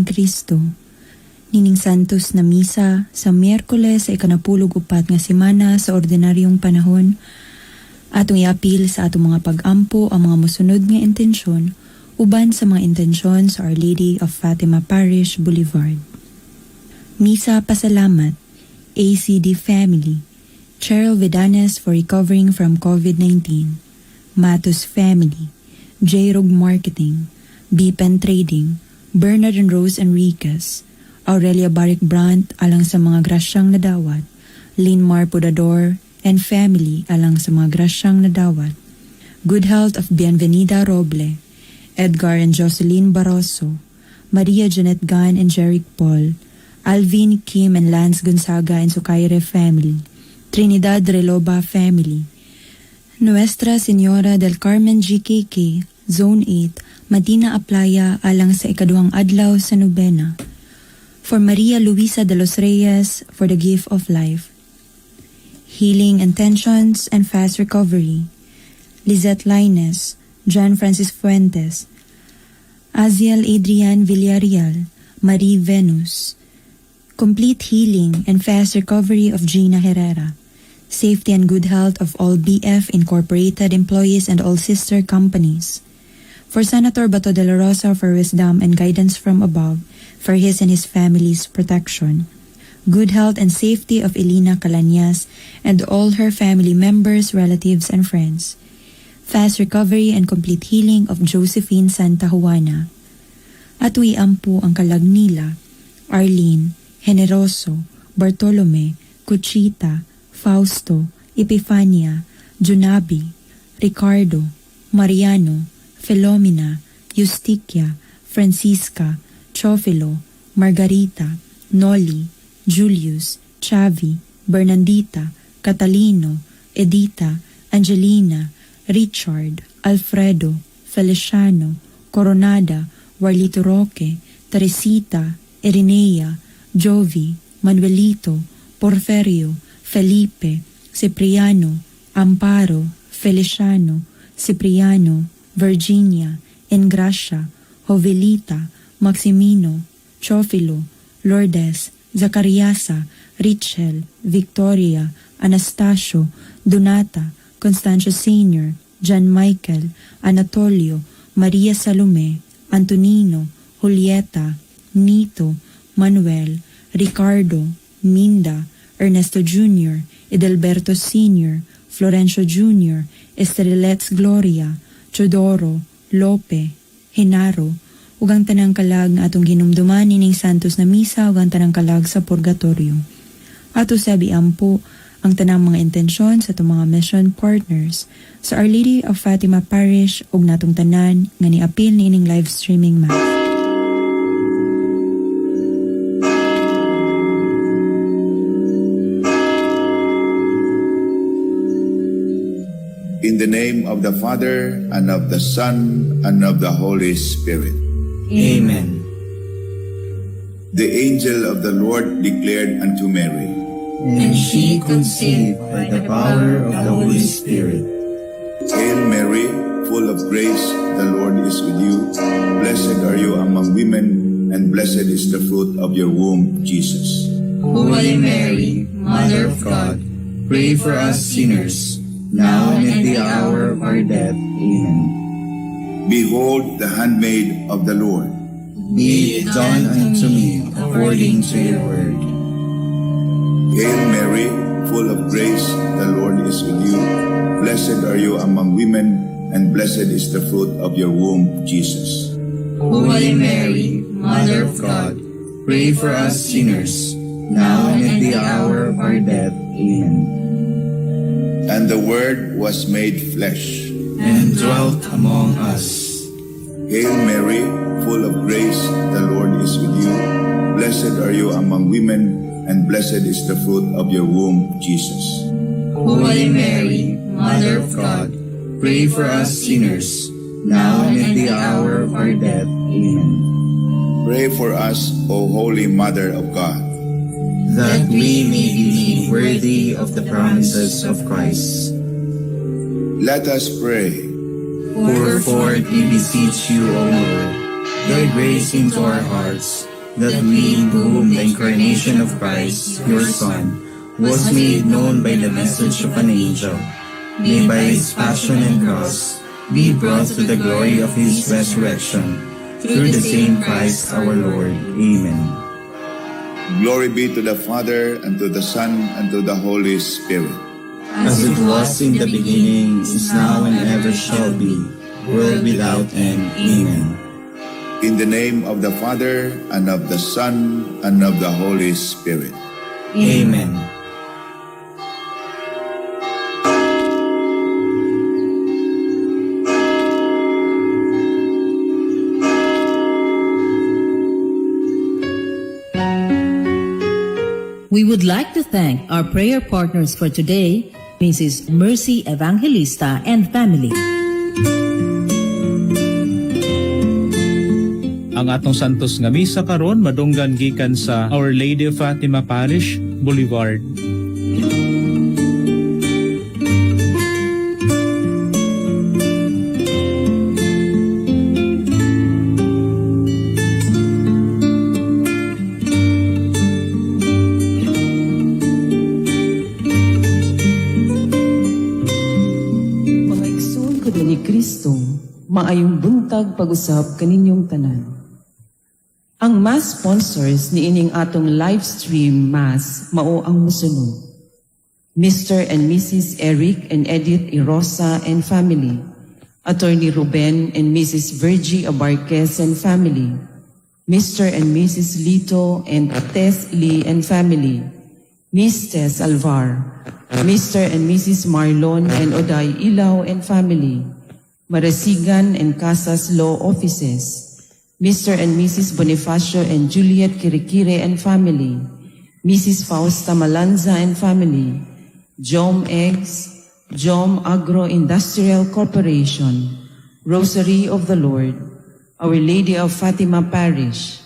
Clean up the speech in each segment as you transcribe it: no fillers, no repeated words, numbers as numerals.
Kristo. Nining Santos na Misa sa Miyerkules sa 14 nga semana sa ordinaryong panahon, atong iapil sa atong mga pag-ampo ang mga mosunod nga intensyon uban sa mga intensyon sa Our Lady of Fatima Parish, Boulevard. Misa Pasalamat, ACD Family, Cheryl Vidanes for recovering from COVID-19, Matos Family, J-Rog Marketing, Bipen Trading, Bernard and Rose Enriquez, Aurelia Barrick Brandt alang sa mga grasyang nadawat, Linmar Pudador and family alang sa mga grasyang nadawat, Good Health of Bienvenida Roble, Edgar and Jocelyn Barroso, Maria Janet Gan and Jeric Paul, Alvin, Kim and Lance Gonzaga and Sukaire family, Trinidad Reloba family, Nuestra Señora del Carmen GKK, Zone 8, Madina Aplaya alang sa ikaduhang adlaw sa nobena. For Maria Luisa de los Reyes for the gift of life. Healing intentions and fast recovery. Lizette Lines, John Francis Fuentes, Aziel Adrian Villarreal, Marie Venus. Complete healing and fast recovery of Gina Herrera. Safety and good health of all BF Incorporated employees and all sister companies. For Senator Bato de la Rosa for wisdom and guidance from above, for his and his family's protection. Good health and safety of Elena Calanyas and all her family members, relatives, and friends. Fast recovery and complete healing of Josephine Santa Juana. Ato iampo ang kalag nila, Arlene, Generoso, Bartolome, Cuchita, Fausto, Epifania, Junabi, Ricardo, Mariano, Felomina, Eustiquia, Francisca, Chofilo, Margarita, Noli, Julius, Chavi, Bernandita, Catalino, Edita, Angelina, Richard, Alfredo, Feliciano, Coronada, Warlito Roque, Teresita, Irenea, Jovi, Manuelito, Porferio, Felipe, Cipriano, Amparo, Feliciano, Cipriano, Virginia, Engracia, Jovelita, Maximino, Chofilo, Lourdes, Zacariasa, Richel, Victoria, Anastasio, Donata, Constancio Sr., John Michael, Anatolio, Maria Salome, Antonino, Julieta, Nito, Manuel, Ricardo, Minda, Ernesto Jr., Edelberto Sr., Florencio Jr., Estrelets Gloria, Chodoro, Lope, Henaro, ug ang tanang kalag nga atong hinumduman nining Santos na Misa ug ang tanang kalag sa Purgatorio. Ato sab iampo ang tanang mga intensyon sa atong mga mission partners sa Our Lady of Fatima Parish ug natong tanan nga niapil niining live streaming mass. In the name of the Father, and of the Son, and of the Holy Spirit. Amen. The angel of the Lord declared unto Mary, And she conceived by the power of the Holy Spirit. Hail Mary, full of grace, the Lord is with you. Blessed are you among women, and blessed is the fruit of your womb, Jesus. Holy Mary, Mother of God, pray for us sinners, now and at the hour of our death. Amen. Behold the handmaid of the Lord. Be it done unto me according to your word. Hail Mary, full of grace, the Lord is with you. Blessed are you among women, and blessed is the fruit of your womb, Jesus. Holy Mary, Mother of God, pray for us sinners, now and at the hour of our death. Amen. And the Word was made flesh. And dwelt among us. Hail Mary, full of grace, the Lord is with you. Blessed are you among women, and blessed is the fruit of your womb, Jesus. Holy Mary, Mother of God, pray for us sinners, now and at the hour of our death. Amen. Pray for us, O Holy Mother of God, that we may be made worthy of the promises of Christ. Let us pray. Pour forth, we beseech you, O Lord, thy grace into our hearts, That we, in whom the incarnation of Christ, your Son, was made known by the message of an angel, may by his passion and cross be brought to the glory of his resurrection, through the same Christ our Lord. Amen. Glory be to the Father, and to the Son, and to the Holy Spirit. As it was in the beginning, is now, and ever shall be, world without end. Amen. In the name of the Father, and of the Son, and of the Holy Spirit. Amen. We would like to thank our prayer partners for today, Mrs. Mercy Evangelista and family. Ang atong Santos nga Misa karon madunggan gikan sa Our Lady of Fatima Parish, Boulevard. Mga igsoon ko ni Kristo, maayong buntag pag-usab kaninyong tanan. Ang mass sponsors ni ining atong live stream mass mao ang musunod: Mr. and Mrs. Eric and Edith Irosa and family, Attorney Ruben and Mrs. Virgie Abarquez and family, Mr. and Mrs. Lito and Tess Lee and family, Miss Tess Alvar, Mr. and Mrs. Marlon and Oday Ilaw and family, Marasigan and Casas Law Offices, Mr. and Mrs. Bonifacio and Juliet Kirikire and family, Mrs. Fausta Malanza and family, Jom Eggs, Jom Agro Industrial Corporation, Rosary of the Lord, Our Lady of Fatima Parish,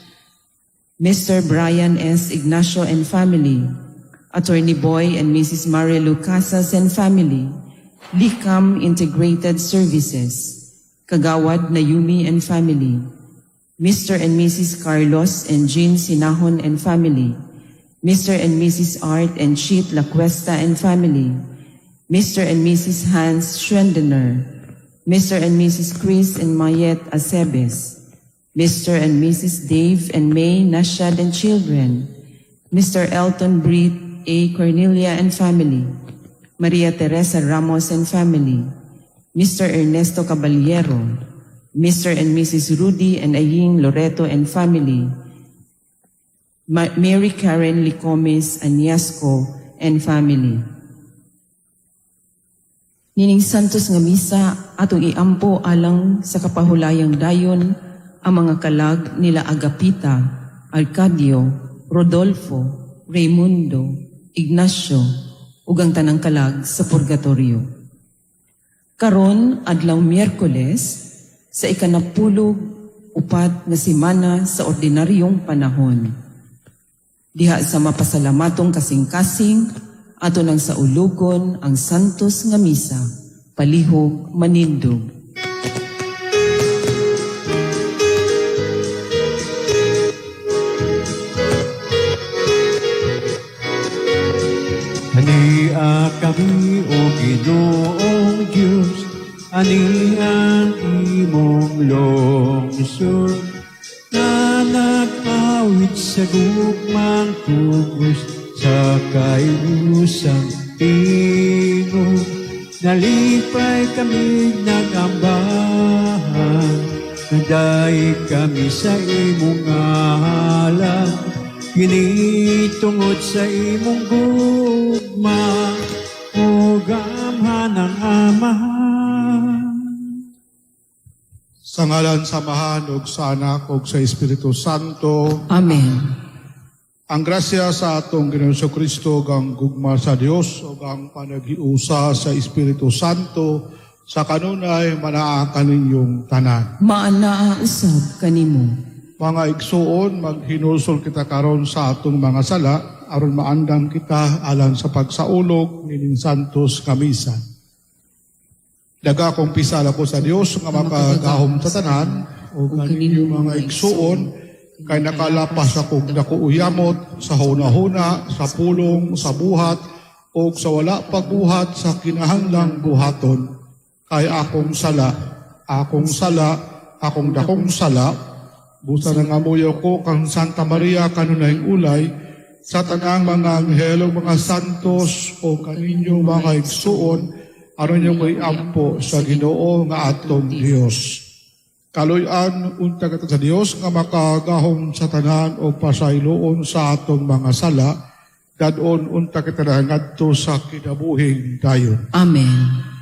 Mr. Brian S. Ignacio and family, Attorney Boy and Mrs. Marilu Casas and family, Likam Integrated Services, Kagawad Nayumi and family, Mr. and Mrs. Carlos and Jean Sinahon and family, Mr. and Mrs. Art and Chit Lacuesta and family, Mr. and Mrs. Hans Schwendener, Mr. and Mrs. Chris and Mayet Acebes, Mr. and Mrs. Dave and May Nashad and children, Mr. Elton Britt A. Cornelia and family, Maria Teresa Ramos and family, Mr. Ernesto Caballero, Mr. and Mrs. Rudy and Aying Loreto and family, Mary Karen Licomes Anyasco and family. Nining Santos nga Misa atong iampo alang sa kapahulayang dayon ang mga kalag nila Agapita, Arcadio, Rodolfo, Raimundo, Ignacio, ug ang tanang kalag sa purgatorio. Karon adlaw Miyerkules sa 14 nga semana sa ordinaryong panahon. Diha sa mapasalamatong kasing-kasing, ato nang saulugon ang Santos nga Misa, palihog manindog. Ania kami, O Ginoong Diyos, ani ang imong lungsod, na nag-awit sa gugmang kubos sa kaiusang tingog. Nalipay kami nagambahan, nagdaig kami sa imong ngalan, kini tungod sa imong gugma, o gamhan ng Amahan. Sa ngalan sa Amahan ug sa Anak ug sa Espiritu Santo. Amen. Ang grasya sa atong Ginoong Kristo ug ang gugma sa Dios ug ang panaghiusa sa Espiritu Santo sa kanunay manaa kaninyong tanan. Maanaa usab kanimo. Mga igsuon, maghinulsol kita karon sa atong mga sala aron maandam kita alang sa pagsaulog nining Santos nga Misa. Nagakumpisal ako sa Dios nga makagahom sa tanan ug kaninyong mga igsuon Kay nakalapas akong dako uyamot sa hunahuna, sa pulong, sa buhat, o sa wala pagbuhat sa kinahanglang buhaton. Kay akong sala, akong sala, akong dakong sala, busa nga amuyo ko kang Santa Maria kanunayng ulay, sa tanang mga anghel ug mga santos o kaninyo mga igsuon, aron niyo ko'y ampo sa Ginoo nga atong Dios. Kaluy-an unta kita sa Dios nga makagahom sa tanan o pasayloon sa atong mga sala, dadon unta kita ngadto sa kinabuhing dayon. Amen.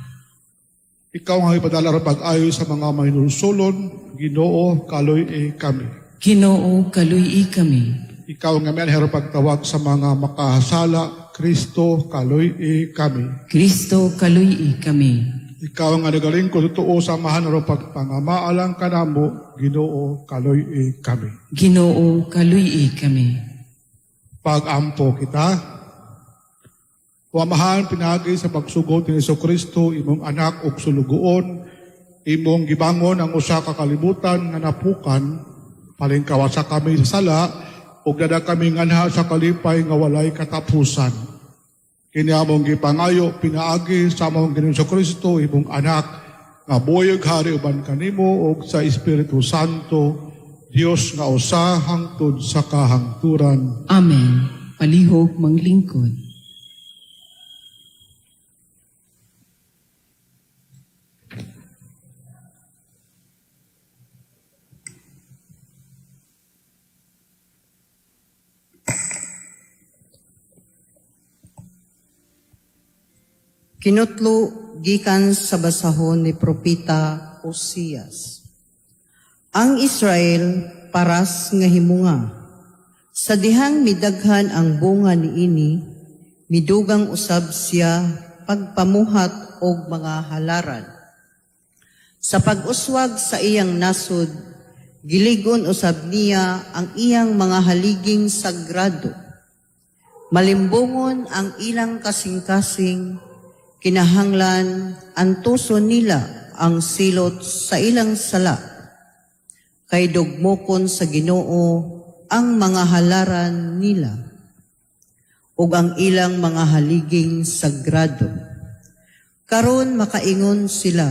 Ikaw nga ipadala ron pag-ayo sa mga mahinulsulon, Ginoo, kaluy kami. Ginoo, kaluy kami. Ikaw nga may anhero pagtawag sa mga makahasala, Kristo, kaluy kami. Kristo, kaluy kami. Ikaw nga nagaling ko totoo sa mahanaro pagpangamaalang kanamo, Ginoo, kaluy kami. Ginoo, kaluy kami. Pag-ampo kita, Wamahan pinagi sa pagsugot ni Hesus Kristo imong anak ug sulugoon, imong gibangon ang usa ka kalibutan nga napukan, palingkawasa kami sa sala ug dada kami nganha sa kalipay nga walay katapusan. Kini among gipangayo pinaagi sa among Ginoong Hesus Kristo imong anak nga buhay ug hari uban kanimo ug sa Espiritu Santo, Dios nga usa hangtod sa kahangturan. Amen. Palihog manglingkod. Kinutlo gikan sa basahon ni Propeta Osias. Ang Israel paras nga himunga. Sa dihang midaghan ang bunga niini, midugang usab siya pagpamuhat og mga halaran. Sa pag-uswag sa iyang nasod, giligon usab niya ang iyang mga haliging sagrado. Malimbongon ang ilang kasing-kasing, kinahanglan antuson nila ang silot sa ilang sala. Kay dugmokon sa Ginoo ang mga halaran nila ug ang ilang mga haliging sagrado. Karon makaingon sila,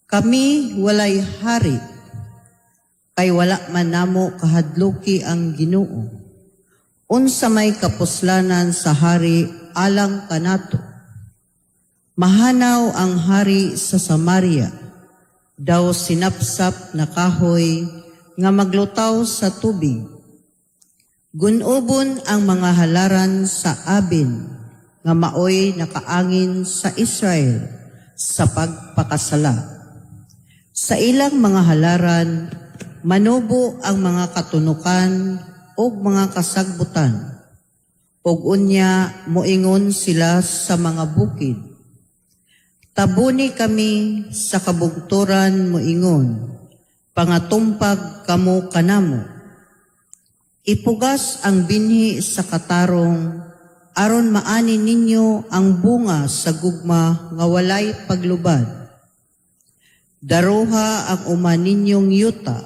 kami walay hari, kay wala man namo kahadluki ang Ginoo. Unsa may kapuslanan sa hari alang kanato. Mahanaw ang hari sa Samaria, daw sinapsap na kahoy nga maglutaw sa tubig. Gunubon ang mga halaran sa Abin nga maoy nakaangin sa Israel sa pagpakasala. Sa ilang mga halaran, manubo ang mga katunukan ug mga kasagbutan. Ug unya moingon sila sa mga bukid. Tabuni kami sa kabugturan moingon, pangatumpag kamo kanamo. Ipugas ang binhi sa katarong, aron maani ninyo ang bunga sa gugma nga walay paglubad. Daruha ang uma ninyong yuta,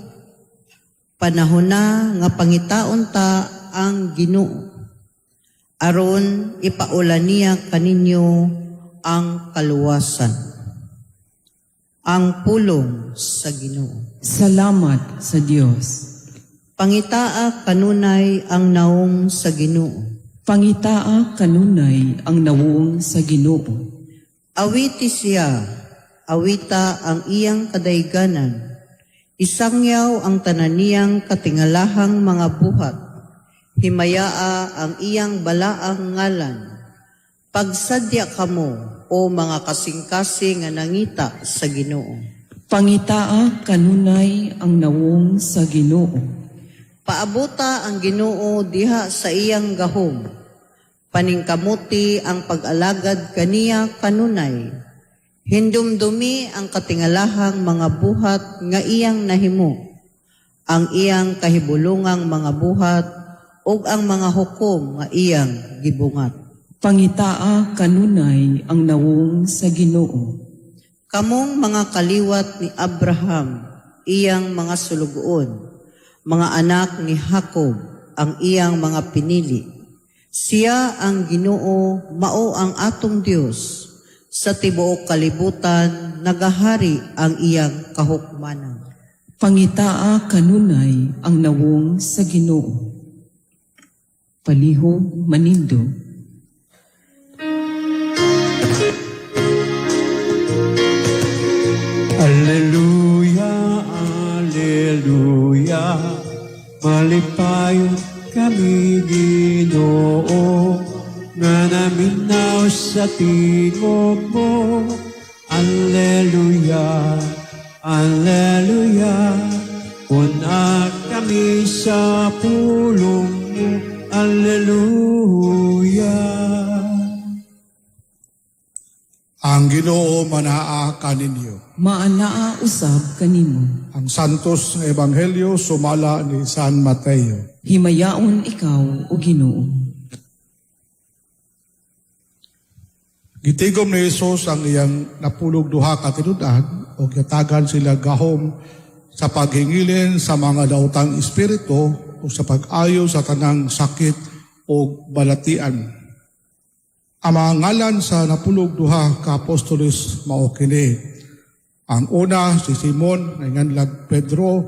panahon na nga pangitaon ta ang Ginoo. Aron ipaulan niya kaninyo ang kaluwasan. Ang pulong sa Ginoo. Salamat sa Dios. Pangitaa kanunay ang naong sa Ginoo. Pangitaa kanunay ang nawong sa Ginoo. Awiti siya, awita ang iyang kadayganan. Isangyaw ang tanan niyang katingalahang mga buhat. Himayaa ang iyang balaang ngalan. Pagsadya kamo, o mga kasing-kasing nga nangita sa Ginoo. Pangitaa kanunay ang nawong sa Ginoo. Paabuta ang Ginoo diha sa iyang gahom. Paningkamuti ang pag-alagad kaniya kanunay. Hindumdumi ang katingalahang mga buhat nga iyang nahimo, ang iyang kahibulungang mga buhat ug ang mga hukom nga iyang gibungat. Pangitaa kanunay ang nawong sa Ginoo. Kamong mga kaliwat ni Abraham, iyang mga sulugoon, Mga anak ni Jacob ang iyang mga pinili. Siya ang Ginoo, mao ang atong Dios. Sa tibuok kalibutan nagahari ang iyang kahukmanan. Pangitaa kanunay ang nawong sa Ginoo. Palihog manindog. Alleluia, Alleluia, malipayon kami Ginoo, nga naminaw sa tingog mo. Alleluia, Alleluia, una kami sa pulong mo. Alleluia. Ang Ginoo manaa kaninyo. Maanaa usab kanimo. Ang Santos nga Ebanghelyo sumala ni San Mateo. Himayaon ikaw, o Ginoo. Gitigom ni Jesus ang iyang 12 ka tinud-an ug gihatagan sila gahom sa paghingilin sa mga daotang espiritu o sa pag-ayo sa tanang sakit o balatian. Ang mga ngalan sa 12 ka apostoles mao kini. Ang una si Simon nga inganlag Pedro,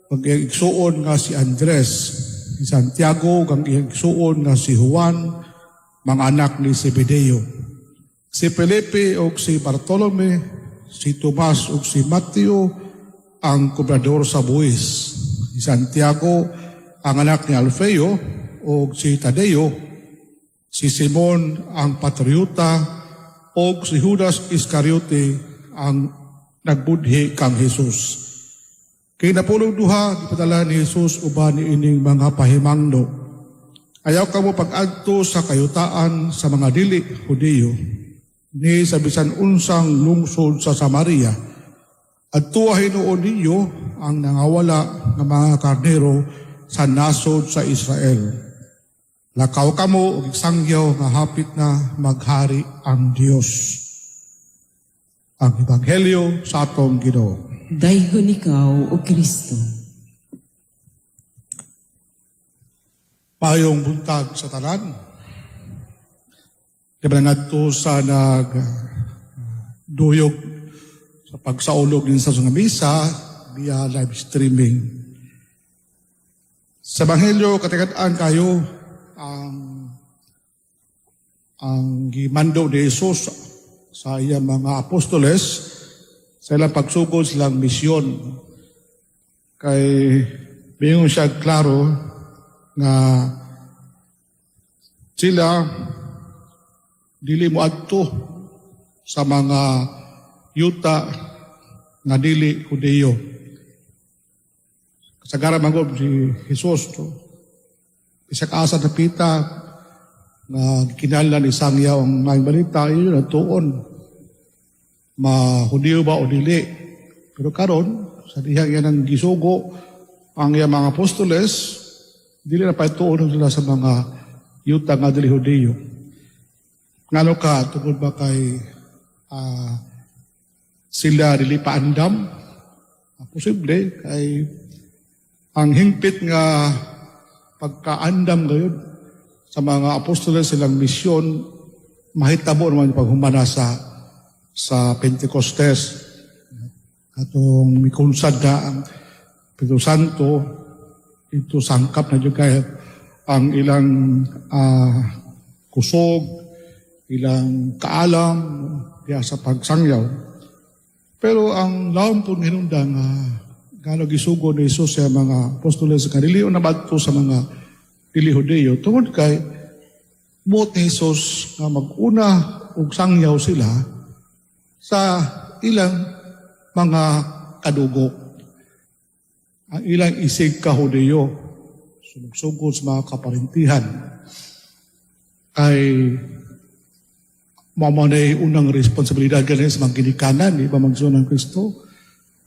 ug iyang igsuon nga si Andres, si Santiago ug ang iyang igsuon nga si Juan, mga anak ni Zebedeo. Si Felipe ug si Bartolome, si Tomas ug si Mateo, ang kobrador sa buwis. Si Santiago, ang anak ni Alfeo, ug si Tadeo, si Simon ang patriota, ug si Judas Iscariote ang nagbudhi kang Jesus. Kay 12, gipadala ni Jesus uban niining mga pahimangno. Ayaw kamo pag-adto sa kayutaan sa mga dili Hudiyo, ni sa bisan unsang lungsod sa Samaria. Adtoa hinuon ninyo ang nangawala nga mga karnero sa nasod sa Israel. Lakaw kamo ug isangyaw nga hapit na maghari ang Dios. Ang Ebanghelyo sa atong Ginoo. Daygon ikaw, O Kristo. Maayong buntag sa tanan. Di ba ngadto sa nag duyog sa pagsaulog din sa nga misa via live streaming. Sa Ebanghelyo katikad-an kayo ang gimando ni Jesus sa iyang mga apostoles sa ilang pagsugod silang misyon. Kay bingon siya klaro nga sila dili mo adto sa mga yuta nga dili Hudiyo. Kasagaran man gud si Jesus to. Bisag asa dapita nga gikinahanglan isangyaw ang maayong balita, yun ang tuon. Ma-Hudiyo ba o dili. Pero karon sa dihang yan ang gisugo ang iyang mga apostoles, dili na patuon sila sa mga yuta nga dili Hudiyo. Ngano ka, tungod ba kay sila dili paandam? Posible kay ang hingpit nga pagkaandam gayud sa mga apostoles silang misyon mahitabo naman yung paghumana sa Pentecostes. Atong mikunsad na ang Espiritu Santo, ito sangkap na jud kay ang ilang kusog, ilang kaalam diya sa pagsangyaw. Pero ang lawom po hinungdan nga ngano gisugo ni Jesus sa mga apostoles sa kanila na badto sa mga dili Hudiyo tungod kay buot ni Jesus nga mag-una og sangyaw sila sa ilang mga kadugo. Ang ilang isig ka Hudiyo, sumugsugod sa mga kaparintihan, ay mao man unang responsibilidad ganin sa mga ginikanan, di ba magsuon ng Kristo?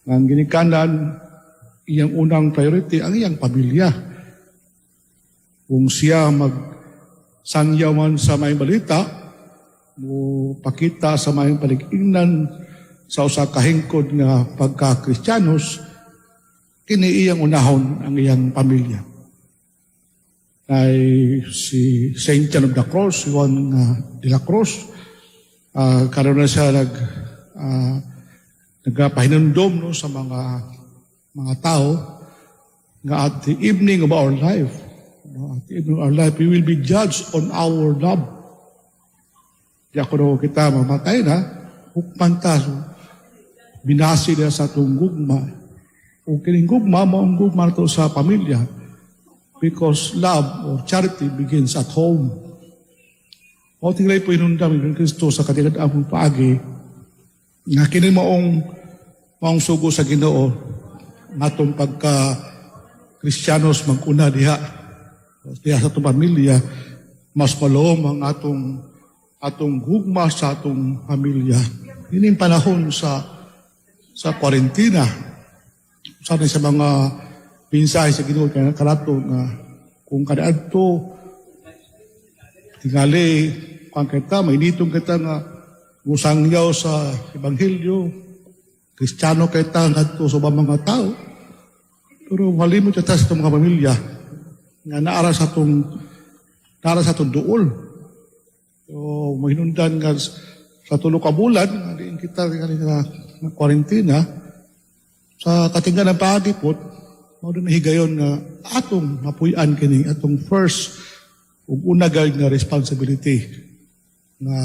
Ang ginikanan, iyang unang priority, ang iyang pamilya. Kung siya magsangyaw man sa may balita, mo pakita sa may palig-ingnan sa usa ka hingkod nga pagka-Kristiyanos, Kini iyang unahon ang iyang pamilya. Kay si Saint John of the Cross, si Juan de la Cruz, karon na siya nagpahinumdom, no, sa mga tao nga at the evening of our life, no, at the evening of our life, we will be judged on our love. Di ako no kita mamatay na, hukman ta. So, binasi niya sa atong gugma. O kining gugma, mao ang gugma nato sa pamilya. Because love or charity begins at home. Mao tingali po hinumdum ni Kristo sa katigad-ang paagi nga kini maong sugo sa Ginoo ngatong pagka Kristiyanos mag-una diha diha sa atong pamilya, mas maluom ang atong gugma sa atong pamilya. Ining panahon sa kwarentena, sana sa mga mensahe sa Ginoo kaya kanato nga kung kaniadto tingali kung kita mainitong kita nga musangyaw sa ebanghelyo, Kristiyano kita ngadto sa ubang mga tao, pero malimot kita sa atong mga pamilya nga naara sa atong duol. So mahinundan nga sa 3 ka bulan nga diin kita nga nga kwarentena sa katingga ng paagi po, mao din higayon nga atong mapuy-an kini atong first ug una gayud nga responsibility nga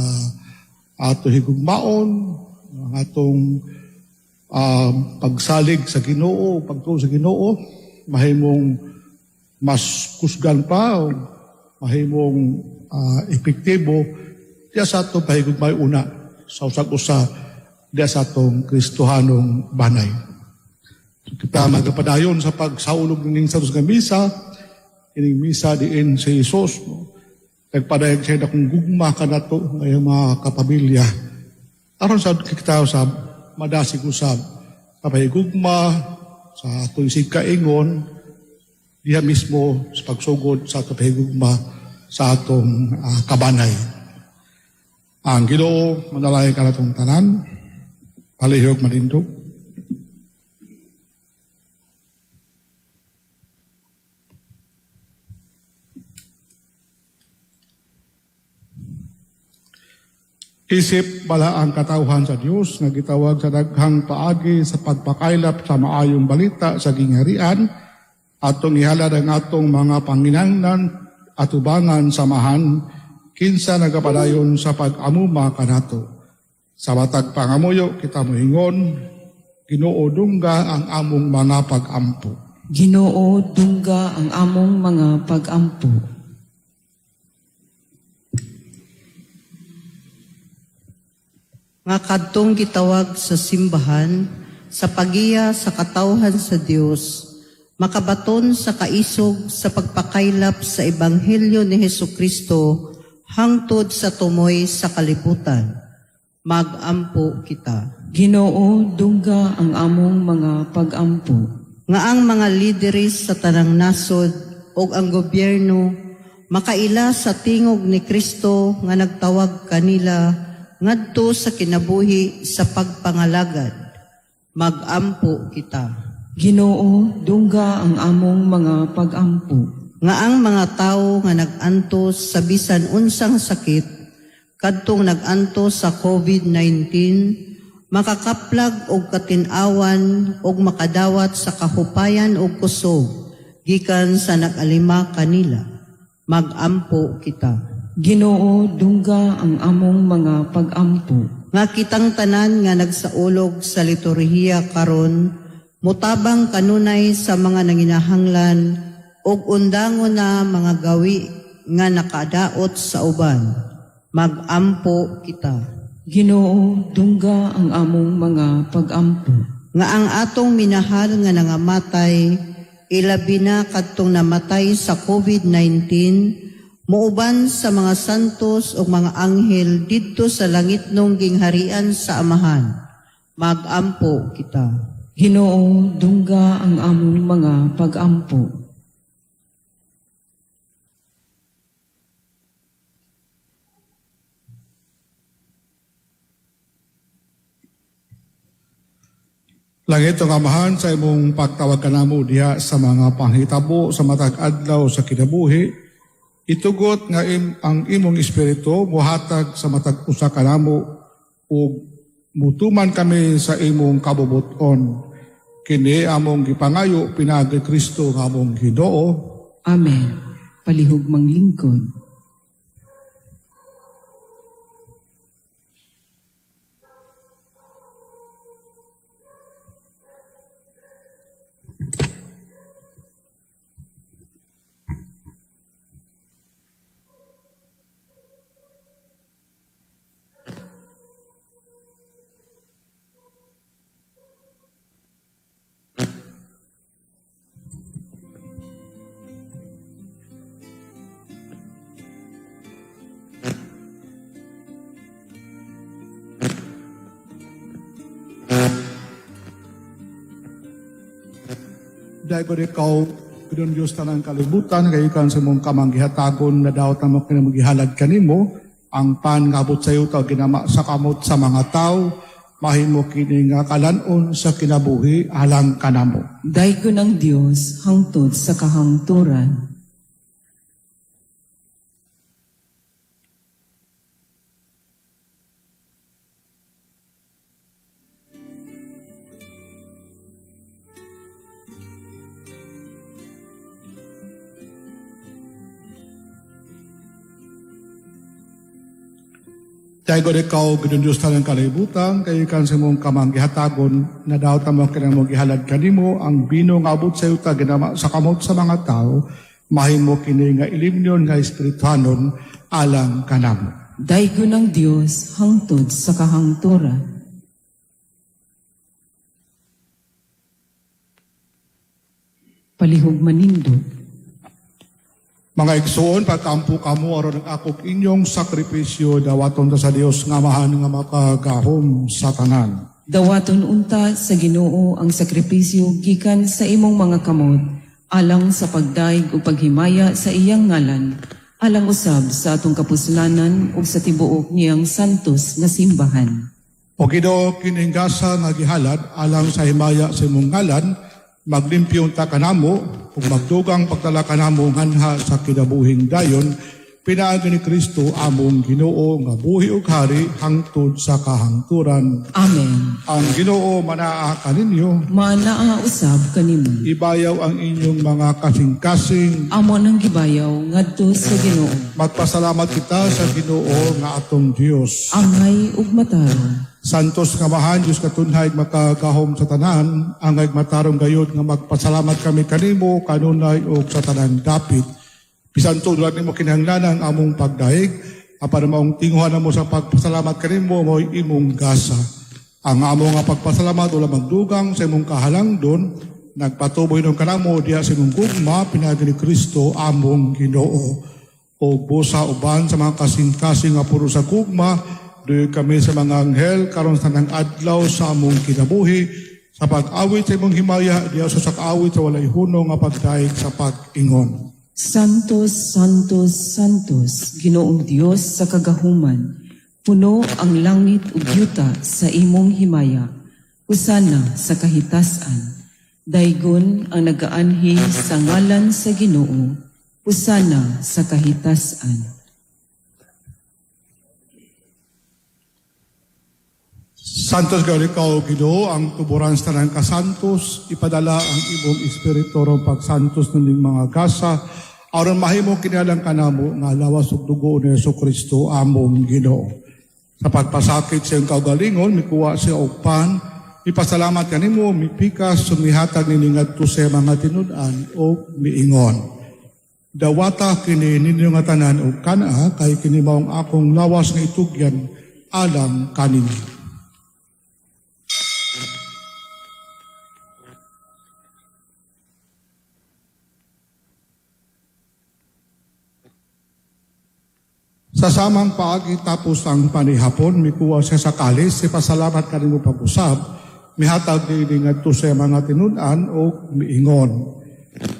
ato higugmaon ang atong pagsalig sa Ginoo, pagtuo sa Ginoo, mahimong mas kusgan pa o mahimong epektibo diya sa atong pahigugmay una sa usag usa diya sa atong Kristohanong banay. So, kita magapadayon sa pagsaulog ning sa nga misa, kining misa diin si Jesus, no? Nagpadayag siya na kung gugma kanato ngayong mga kapamilya. Aron sa kita sa madasig usab sa pahigugma sa atong kaingon diha mismo sa pagsugod sa atong pahigugma sa atong kabanay. Ang Ginoo manalangin kanatong tanan, palihog manindog. Isip balaang katawhan sa Dios nga gitawag sa daghang paagi sa pagpakaylap sa maayong balita sa gingharian, atong ihalad ang atong mga panginahanglan atubangan sa Amahan kinsa nagapadayon sa pag-amuma kanato. Sa matag pangamuyo kita moingon, Ginoo, dungga ang among mga pagampo. Ginoo, dungga ang among mga pagampo. Nga kadtong gitawag sa simbahan sa pagiya sa katawhan sa Dios makabaton sa kaisog sa pagpakaylap sa ebanghelyo ni Hesukristo hangtod sa tumoy sa kalibutan. Magampo kita. Ginoo, dungga ang among mga pagampo. Nga ang mga lideres sa tanang nasod ug ang gobyerno makaila sa tingog ni Kristo nga nagtawag kanila ngadto sa kinabuhi sa pagpangalagad. Magampo kita. Ginoo, dungga ang among mga pagampo. Nga ang mga tawo nga nag-antos sa bisan unsang sakit kadtong nag-antos sa COVID-19 makakaplag og katin-awan og makadawat sa kahupayan og kusog gikan sa nag-alima kanila. Magampo kita. Ginoo, dungga ang among mga pagampo. Nga kitang tanan nga nagsaulog sa liturhiya karon mutabang kanunay sa mga nanginahanglan ug undangon na mga gawi nga nakadaot sa uban. Magampo kita. Ginoo, dungga ang among mga pagampo. Nga ang atong minahal nga nangamatay, ilabi na kadtong namatay sa COVID-19, muuban sa mga santos ug mga anghel didto sa langitnong gingharian sa Amahan. Magampo kita. Ginoo, dungga ang among mga pagampo. Langit nga Amahan, sa imong pagtawag kanamo diha sa mga panghitabo sa matag adlaw sa kinabuhi, itugot nga ang imong espiritu muhatag sa matag usa kanamo ug mutuman kami sa imong kabubut-on. Kini among gipangayo pinaagi Kristo nga among Ginoo. Amen. Palihog manglingkod. Dahil ikaw, Ginoong Diyos tanang kalibutan, kay ikan sa mong kamanggihatagon na daw tamo kinamagihalad kanimo, ang pan nga abot sa iyo ginama sa kamot sa mga tao, mahimo kini nga kalanon sa kinabuhi alang kanamo. Daygon ang Dios hangtod sa kahangturan. Dahil ikaw, Ginoong Diyos tanang kalibutan, kay ikan sa mong kamanggihatagon na daw tamo kinamagihalad kanimo, ang bino nga abot sa iyo ta ginama sa kamot sa mga tao, mahimo kini nga ilimnon nga espirituhanon alang kanamo. Daygon ang Dios hangtod sa kahangturan. Palihog manindog. Mga igsoon, pagkampo kamo aron ang akog inyong sakripisyo dawaton ta sa Dios nga Amahan nga makagahom sa tanan. Dawaton unta sa Ginoo ang sakripisyo gikan sa imong mga kamot alang sa pagdaig ug paghimaya sa iyang ngalan, alang usab sa atong kapuslanan ug sa tibuok niyang santos nga simbahan. O Ginoo, kining gasa nga gihalad alang sa himaya sa imong ngalan, maglimpyo ta kanamo ug magdugang pagdala kanamo nganha sa kinabuhing dayon, pinaagi ni Kristo among Ginoo nga buhi ug hari hangtod sa kahangturan. Amen. Ang Ginoo manaa kaninyo, Maanaa usab kanimo. Ibayaw ang inyong mga kasing-kasing. Amo nang gibayaw ngadto sa Ginoo. Magpasalamat kita sa Ginoo nga atong Dios. Angay ug matarong. Santos nga Amahan, Diyos katunhay makagahom sa tanan, angay matarong gayud nga magpasalamat kami kanimo kanunay ug sa tanan dapit. Bisan tuod nimo kinahanglan ang among pagdaig, apan maong tinguhan mo sa pagpasalamat kanimo mo'y imong gasa. Ang amo nga pagpasalamat wala magdugang sa imong kahalangdon, nagpatuboy nung kanamo diha sa imong gugma pinaagi ni Kristo among Ginoo. O busa uban sa mga kasing-kasing nga puro sa gugma, duyo kami sa mga anghel karon sa tanang adlaw sa among kinabuhi, sa pag-awit sa imong himaya diha sa sakawit sa walay hunong nga pagdaig sa pag-ingon. Santos, Santos, Santos, Ginoong Dios sa kagahuman. Puno ang langit ug yuta sa imong himaya. Hosana sa kahitasan. Daygon ang nagaanhi sa ngalan sa Ginoo. Hosana sa kahitasan. Santos gayud ikaw, Ginoo, ang tuburan sa tanang kasantos, ipadala ang imong espiritu aron pagsantos nining mga gasa, aron mahimo kinalang kanamo nga lawas ug dugo ni Hesus Kristo among Ginoo. Sa pagpasakit sa iyang kaugalingon, mikuha siya og pan, ipasalamat kanimo, mipikas, sumihatag niini ngadto sa mga tinud-an o miingon. Dawata kini ninyo nga tanan og kana kay kini maong akong lawas nga itugyan alang kaninyo. Sa samang paagi tapos ang panihapon, mikuha siya sa kalis, ipasalamat kanimo pag-usab, mihatag niini ngadto sa mga tinud-an o miingon.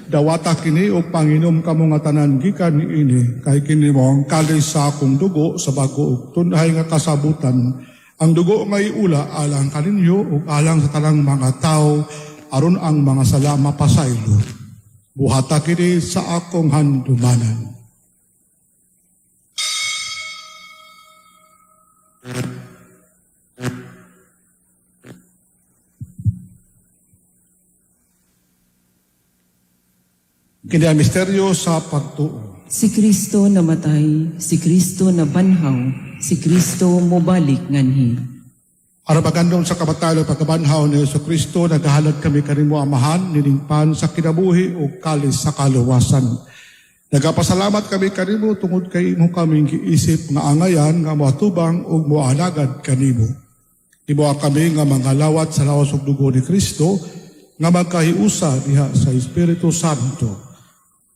Dawata kini og panginom kamo nga tanan gikan niini kay kini mo ang kalis sa akong dugo sa bago ug tunhay nga kasabutan Ang dugo nga iula alang kaninyo ug alang sa tanang mga tao aron ang mga sala mapasaylo. Buhata kini sa akong handumanan. Kini ang misteryo sa pagtuo. Si Kristo namatay, si Kristo nabanhaw, si Kristo mobalik nganhi. Aron paghandom sa kamatayon ug pagkabanhaw ni Hesus Kristo, nagahalad kami kanimo, Amahan, nining pan sa kinabuhi ug kalis sa kaluwasan. Nagapasalamat kami kanimo tungod kay imo kaming giisip nga angayan nga moatubang ug moalagad kanimo. Himoa kami nga mga lawat sa lawas ug dugo ni Kristo nga magkahiusa diha sa Espiritu Santo.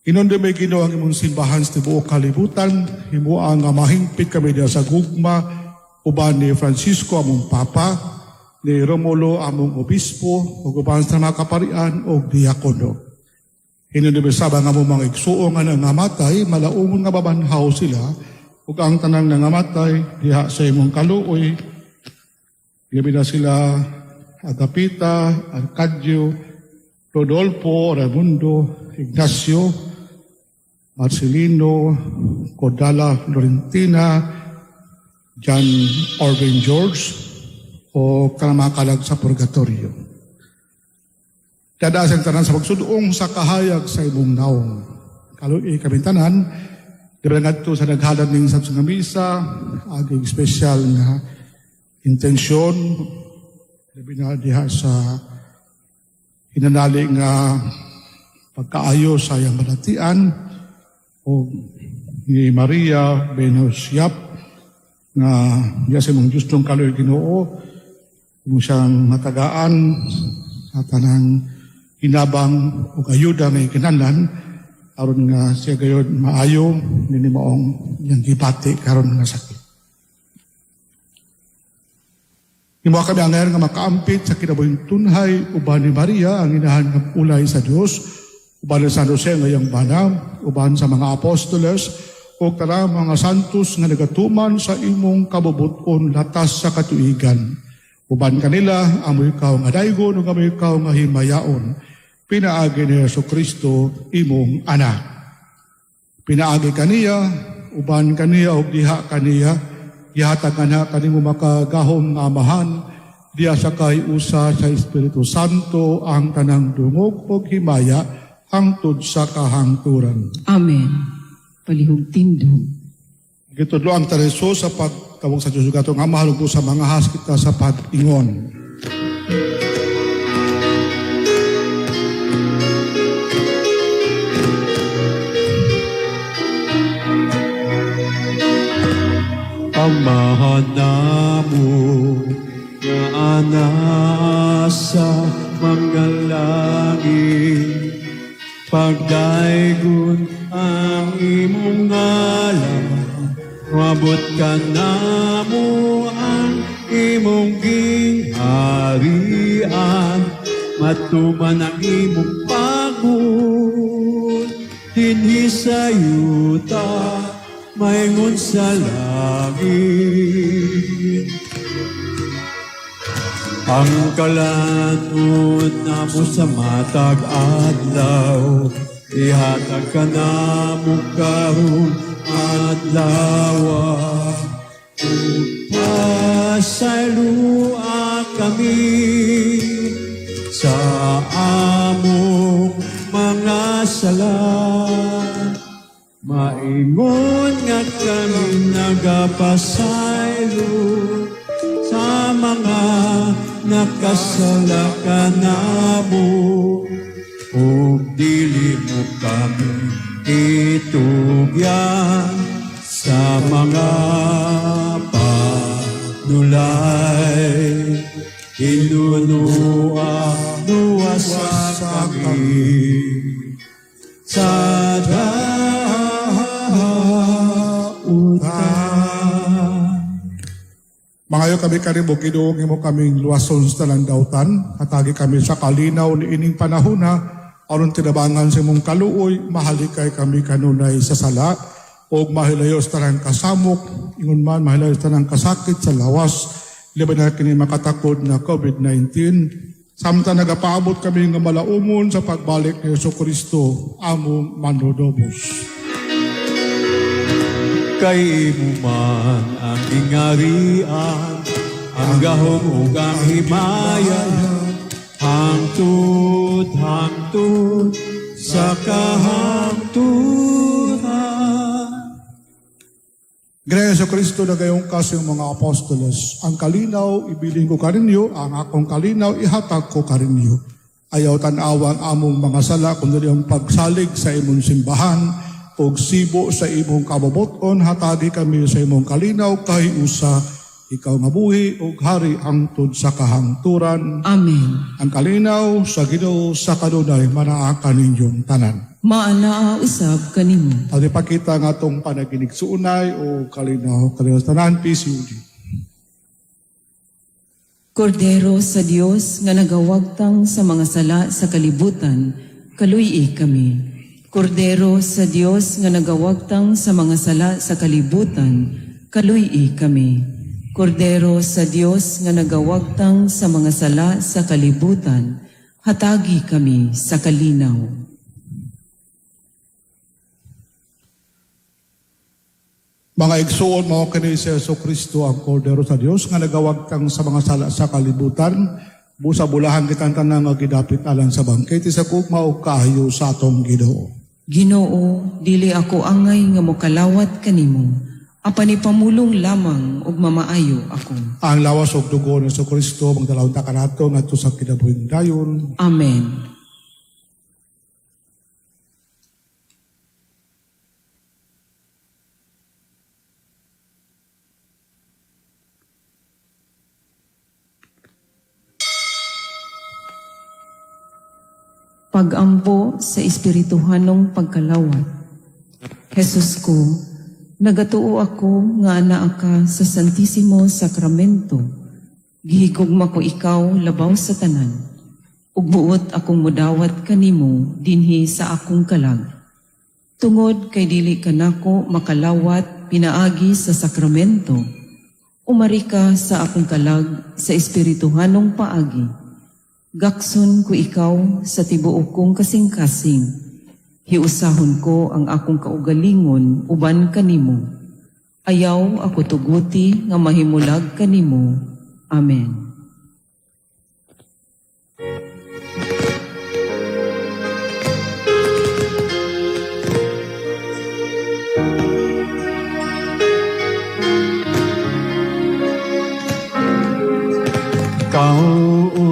Hinumdumi, Ginoo, ang imong simbahan sa tibuok kalibutan, himoa nga mahingpit kami diha sa gugma uban ni Francisco among Papa, ni Romulo among Obispo, ug uban sa mga kaparian ug diakono. Hinumdumi sab ang among mga igsuon nga nangamatay, malaumon nga mabanhaw sila, ug ang tanang nangamatay diha sa imong kaluoy. Gabi na sila Agapita, Arcadio, Rodolfo, Raimundo, Ignacio, Marcelino, Cordala Florentina, John Orvin George, o kanang mga kalag sa purgatorio. Kada sa tanan sa pagsudoong sa kahayag sa imong naong. Kaluoyi kami tanan, di ba ngadto sa naghalad ning sa nga misa, aging espesyal nga intensyon, labi na diha sa hinanali nga pagkaayo sa iyang balatian o ni Maria Venus Yap nga diya sa imong justong kaluoy, Ginoo, imo siyang matagaan sa tanang hinabang ug ayuda nga ikinahanglan aron nga siya gayod maayo nini maong iyang gibati karon nga sakit. Himoa kami angayan nga makaampit sa kinabuhing tunhay uban ni Maria ang inahan ng ulay sa Dios, uban ni San Jose nga iyang bana, uban sa mga apostoles ug tanang mga santos nga nagatuman sa imong kabubuton latas sa katuigan. Uban kanila amo ikaw nga daygon ug amo ikaw nga himayaon. Pinaagi ni Hesus Kristo imong anak. Pinaagi kaniya, uban kaniya ug diha kaniya, gihatag kanha kanimo makagahom nga Amahan, diha sa kahiusa sa Espiritu Santo ang tanang dungog ug himaya hangtod sa kahangturan. Amen. Palihog tindog. Gitudlo ang tareso sa pagtawag sa Diyos ug atong Amahan ug sa mga has kita sa pag-ingon. Amahan namo nga anaa sa mga langit, pagdaygon ang imong ngalan, moabot kanamo ang imong gingharian, matuman ang imong pagbuot dinhi sa yuta maingon sa langit. Ang kalan-on namo sa matag adlaw, ihatag kanamo karon adlawa. Pasayloa kami sa among mga sala, maingon nga kami nagapasaylo sa mga nakasala kanamo, ug dili mo kami itugyan sa mga panulay. Hinunua luwasa kami sa dautan. Mangayo kami kanimo, Ginoo, imo kaming luwason sa tanang dautan. Hatagi kami sa kalinaw ni ining panahona aron tinabangan sa imong kaluoy mahalikay kami kanunay sa sala ug mahilayo sa tanang kasamok, ingon man mahilayo sa tanang kasakit sa lawas. Labi na kini makatakod na COVID-19. Samtang nagapaabot kami nga malaumon sa pagbalik ni Hesus Kristo, among manlulubos. Kay imo man ang gingharian, ang gahom ug ang himaya, hangtod hangtod sa kahangturan. Ginoong Hesus Kristo, nag-ingon ka sa iyong mga apostoles, "Ang kalinaw ibilin ko kaninyo, ang akong kalinaw ihatag ko kaninyo. Ayaw tan-awa ang among mga sala, kundi ang pagsalig sa imong simbahan, ug sibo sa imong kabubut-on, hatagi kami sa imong kalinaw kahiusa, ikaw nga buhi ug hari hangtod sa kahangturan." Amen. Ang kalinaw sa Ginoo sa kanunay manaa kaninyong tanan. Maanaa usab kanimo. At ipakita nga atong panaginigsuonay o kalinaw kalinaw sa tanan, PCUD. Kordero sa Dios nga nagawagtang sa mga sala sa kalibutan, kaluy-i kami. Kordero sa Dios nga nagawagtang sa mga sala sa kalibutan, kaluy-i kami. Kordero sa Dios nga nagawagtang sa mga sala sa kalibutan, hatagi kami sa kalinaw. Mga igsuon, mao kini si Hesus Kristo ang Kordero sa Dios nga nagawagtang sa mga sala sa kalibutan. Busa bulahan kitang tanan nga gidapit alang sa bangkete sa gugma ug kaayo sa atong Ginoo. Ginoo, dili ako angay nga mokalawat kanimo, apan ipamulong lamang ug mamaayo ako. Ang lawas ug dugo ni Hesus Kristo magdala unta kanato ngadto sa kinabuhing dayon. Amen. Pagampo sa espirituhanong pagkalawat. Jesus ko, nagatuo ako nga anaa ka sa Santisimo Sacramento. Gihigugma ko ikaw labaw sa tanan. Ug buot akong mudawat kanimo dinhi sa akong kalag. Tungod kay dili kanako makalawat pinaagi sa sakramento, umari ka sa akong kalag sa espirituhanong paagi. Gakson ko ikaw sa tibuok kong kasing-kasing. Hiusahon ko ang akong kaugalingon uban kanimo. Ayaw ako tuguti nga mahimulag kanimo. Amen. Ikaw, O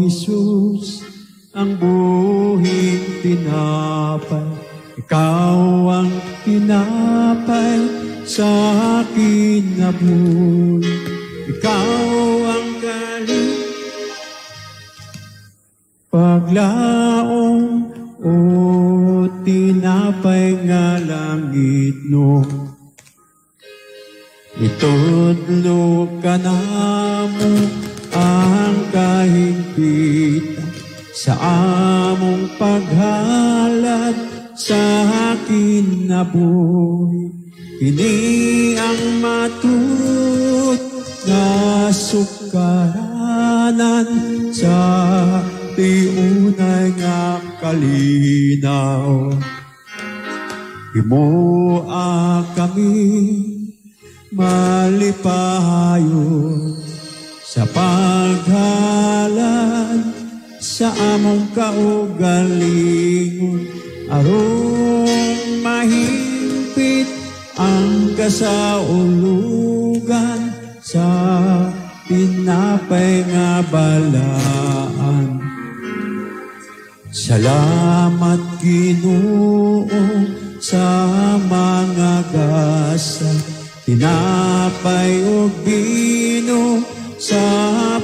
Jesus, ang buhing tinapay. Ikaw ang tinapay sa kinabuhi. Ikaw ang kalit paglaom, o tinapay nga langit no. Itudlo ka namo ang kahigpitan sa among paghalad sa kinabuhi. Kini ang matuod nga sukaranan sa tiunay nga kalinaw. Himoa kami malipayon sa paghalad sa among kaugalingon aron mahingpit ang kasaulugan sa tinapay nga balaan. Salamat, Ginoo, sa mga gasa, tinapay ug bino sa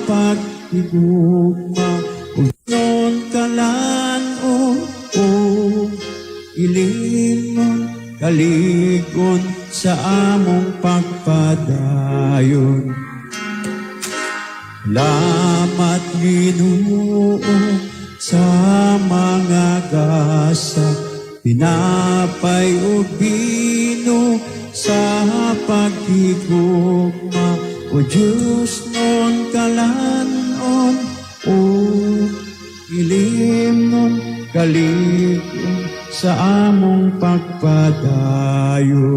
paghigugma ug non kalan-on ug ilimnon kaligon sa among pagpadayon. Salamat, Ginoo, sa mga gasa, tinapay ug bino sa paghigugma. O Diyos. Kalan-on ug ilimnon, kalig-on sa among pagpadayon.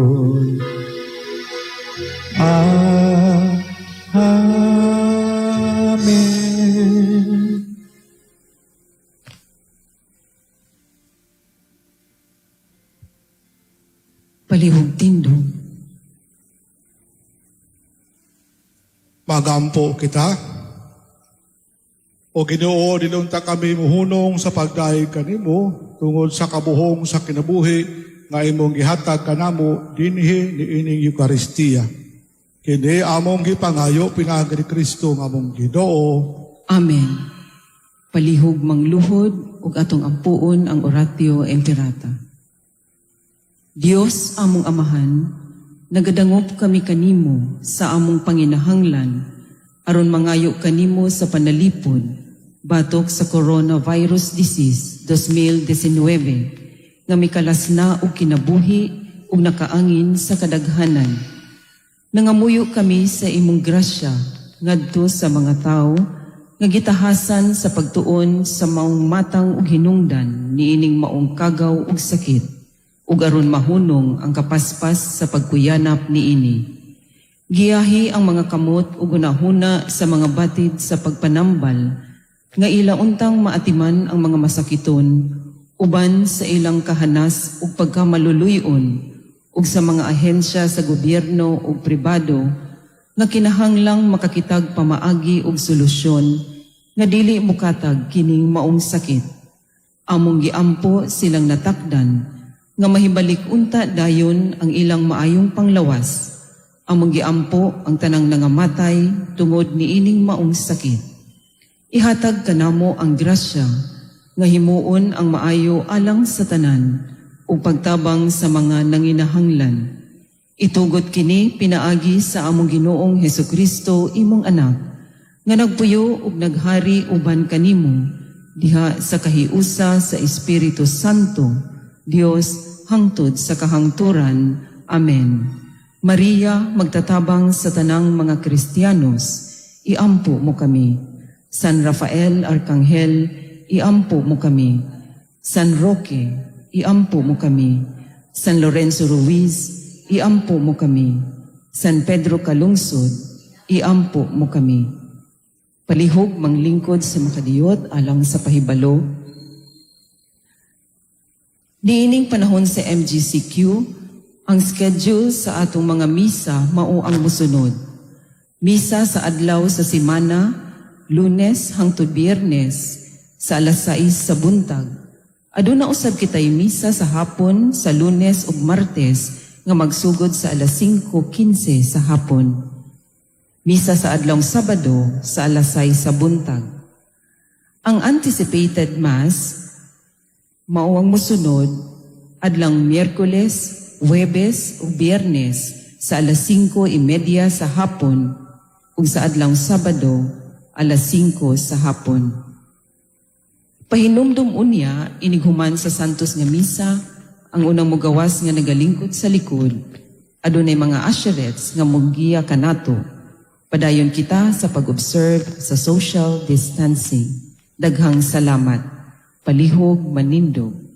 Ah, Amen. Palihog tindog. Magampo kita. O Ginoo, dilunta kami muhunong sa pagdayeg kanimo tungod sa kabuhong sa kinabuhi nga imong gihatag kanamo dinhi niining Eukaristiya. Kini among gipangayo pinaagi ni Kristo nga among Ginoo. Amen. Palihog mangluhod ug atong ampuon ang oratio imperata. Dios among Amahan, nagadangop kami kanimo sa among panginahanglan aron mangayo kanimo sa panalipod batok sa Coronavirus Disease 2019 nga mikalasna og kinabuhi ug nakaangin sa kadaghanan. Nangamuyo kami sa imong grasya ngadto sa mga tawo nga gitahasan sa pagtuon sa maong matang ug hinungdan niining maong kagaw ug sakit ug aron mahunong ang kapaspas sa pagkuyanap niini. Giyahi ang mga kamot ug hunahuna sa mga batid sa pagpanambal nga ila untang maatiman ang mga masakiton uban sa ilang kahanas ug pagkamaluluyon ug sa mga ahensya sa gobyerno ug pribado nga kinahanglang makakitag pamaagi ug solusyon nga dili mokatag kining maong sakit. Among giampo silang natakdan nga mahibalik unta dayon ang ilang maayong panglawas. Among giampo ang tanang nangamatay tungod niining maong sakit. Ihatag kanamo ang grasya nga himuon ang maayo alang sa tanan ug pagtabang sa mga nanginahanglan. Itugot kini pinaagi sa among Ginoong Hesukristo, imong anak, nga nagpuyo ug naghari uban kanimo diha sa kahiusa sa Espiritu Santo, Dios hangtod sa kahangturan. Amen. Maria, magtatabang sa tanang mga Kristiyanos, iampo mo kami. San Rafael Arkanghel, iampo mo kami. San Roque, iampo mo kami. San Lorenzo Ruiz, iampo mo kami. San Pedro Calungsod, iampo mo kami. Palihog manglingkod sa makadiyot alang sa pahibalo. Niining panahon sa MGCQ, ang schedule sa atong mga misa mao ang musunod. Misa sa adlaw sa semana, Lunes hangtod Biyernes sa alas 6 sa buntag. Aduna usab kitay misa sa hapon sa Lunes ug Martes nga magsugod sa alas 5:15 sa hapon. Misa sa adlawng Sabado sa alas 6 sa buntag. Ang anticipated mass mao ang mosunod adlang Miyerkules, Huwebes ug Biyernes sa alas 5:30 sa hapon ug sa adlawng Sabado alas 5 sa hapon. Pahinumdum unya inighuman sa Santos nga Misa ang unang mugawas nga nagalingkod sa likod, adunay mga usherettes nga mogiya kanato. Padayon kita sa pag-observe sa social distancing. Daghang salamat. Palihog manindog.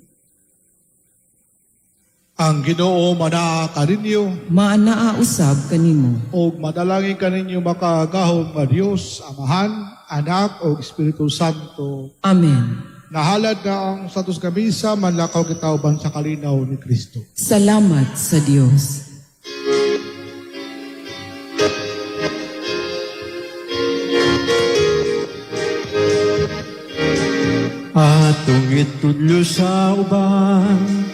Ang Ginoo manaa kaninyo. Maanaa usab kanimo. Ug madalangin kaninyo makagahom nga Dios, Amahan, Anak ug Espiritu Santo. Amen. Nahalad na ang Santos nga Misa, manlakaw kita uban sa kalinaw ni Kristo. Salamat sa Dios. Atong itudlo sa uban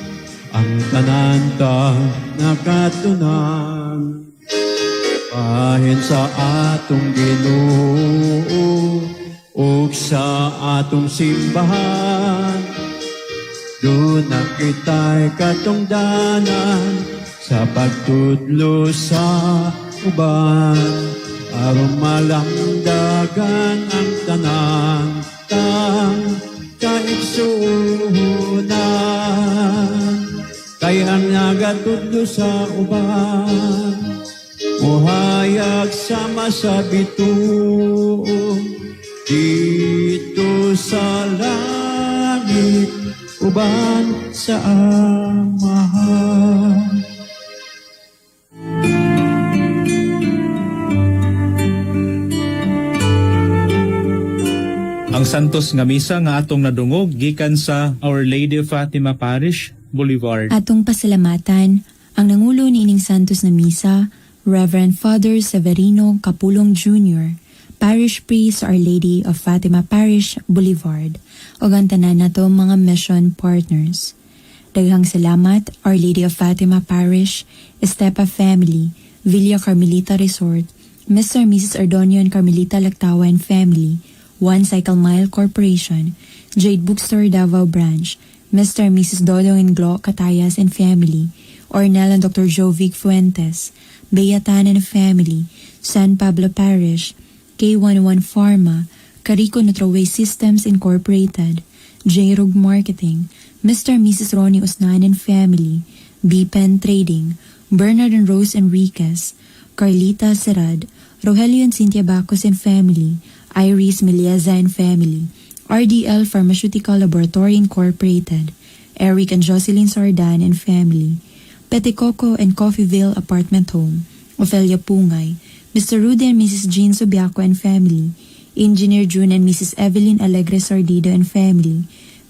ang tanan ta nakatunan, bahin sa atong Ginoo ug sa atong simbahan. Duna kita'y katungdanan sa pagtudlo sa uban, aron malangdagan ang tanan tang kaigsuonan. Kay ang nagatudlo sa uban muhayag sama sa bituon. Didto sa langit uban sa Amahan. Ang Santos nga Misa nga atong nadungog gikan sa Our Lady of Fatima Parish, Boulevard. Atong pasalamatan ang nangulo niining Santos na Misa, Reverend Father Severino Capulong Jr., Parish Priest sa Our Lady of Fatima Parish, Boulevard, ug ang tanan nato mga mission partners. Daghang salamat, Our Lady of Fatima Parish, Estepa Family, Villa Carmelita Resort, Mr. and Mrs. Ordonio and Carmelita Lactawa and Family, One Cycle Mile Corporation, Jade Bookstore Davao Branch, Mr. and Mrs. Dodong and Glo Catayas and Family, Ornel and Dr. Jovic Fuentes, Bea Tan and Family, San Pablo Parish, K11 Pharma, Carico Nutroway Systems Incorporated, J-Rog Marketing, Mr. and Mrs. Ronnie Usnan and Family, B-Pen Trading, Bernard and Rose Enriquez, Carlita Serad, Rogelio and Cynthia Bacos and Family, Iris Melieza and Family, RDL Pharmaceutical Laboratory Incorporated, Eric and Jocelyn Sardan and Family, Peticoco and Coffeeville Apartment Home, Ofelia Pungay, Mr. Rudy and Mrs. Jean Subiaco and Family, Engineer June and Mrs. Evelyn Alegre Sardido and Family,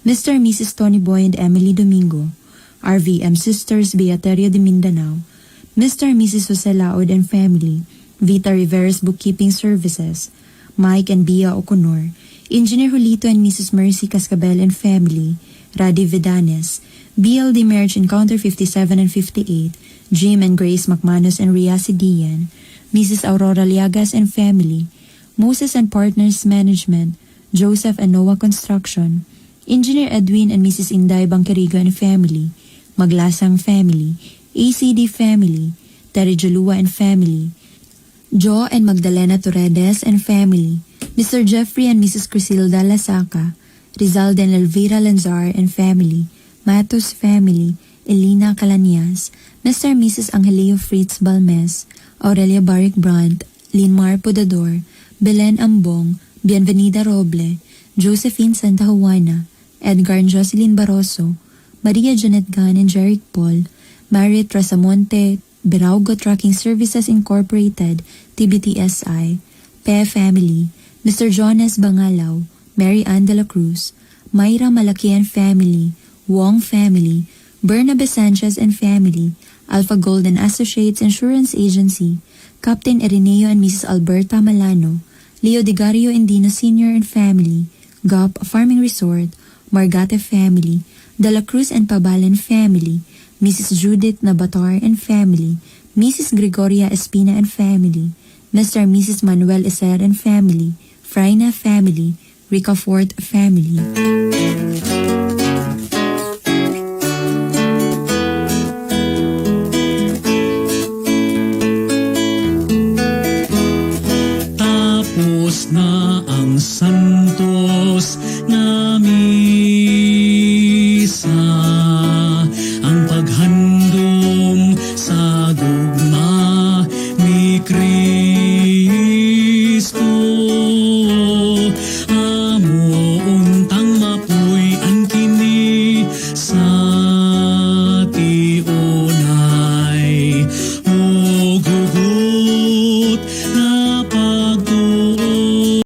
Mr. and Mrs. Tony Boy and Emily Domingo, RVM Sisters Beaterio de Mindanao, Mr. and Mrs. Jose Laod and Family, Vita Rivera's Bookkeeping Services, Mike and Bia O'Connor, Engineer Julito and Mrs. Mercy Cascabel and Family, Radi Vidanes, BLD Marriage Encounter 57 and 58, Jim and Grace McManus and Ria Sidian, Mrs. Aurora Liagas and Family, Moses and Partners Management, Joseph and Noah Construction, Engineer Edwin and Mrs. Inday Bangkerigo and Family, Maglasang Family, ACD Family, Terry Jalua and Family, Joe and Magdalena Torredes and Family, Mr. Jeffrey and Mrs. Crisilda Lasaka, Rizal and Elvira Lanzar and Family, Matos Family, Elena Calanias, Mr. and Mrs. Angelio Fritz Balmes, Aurelia Barrick Brandt, Linmar Podador, Belen Ambong, Bienvenida Roble, Josephine Santa Juana, Edgar and Jocelyn Barroso, Maria Janet Gan and Jeric Paul, Marit Rosamonte, Beraugo Trucking Services Incorporated, TBTSI, Pe Family, Mr. Jonas Bangalaw, Mary Ann de la Cruz, Mayra Malakian Family, Wong Family, Bernabe Sanchez and Family, Alpha Gold and Associates Insurance Agency, Captain Ireneo and Mrs. Alberta Malano, Leo Digario Indino Sr. and Family, Gop Farming Resort, Margate Family, De La Cruz and Pabalen Family, Mrs. Judith Nabatar and Family, Mrs. Gregoria Espina and Family, Mr. and Mrs. Manuel Iser and Family, Frayna Family, Ricafort Family. Tapos na ang santos nga misa, ang paghandom sa gugma ni Kristo. Amo untang mapuy-an kini sa tiil.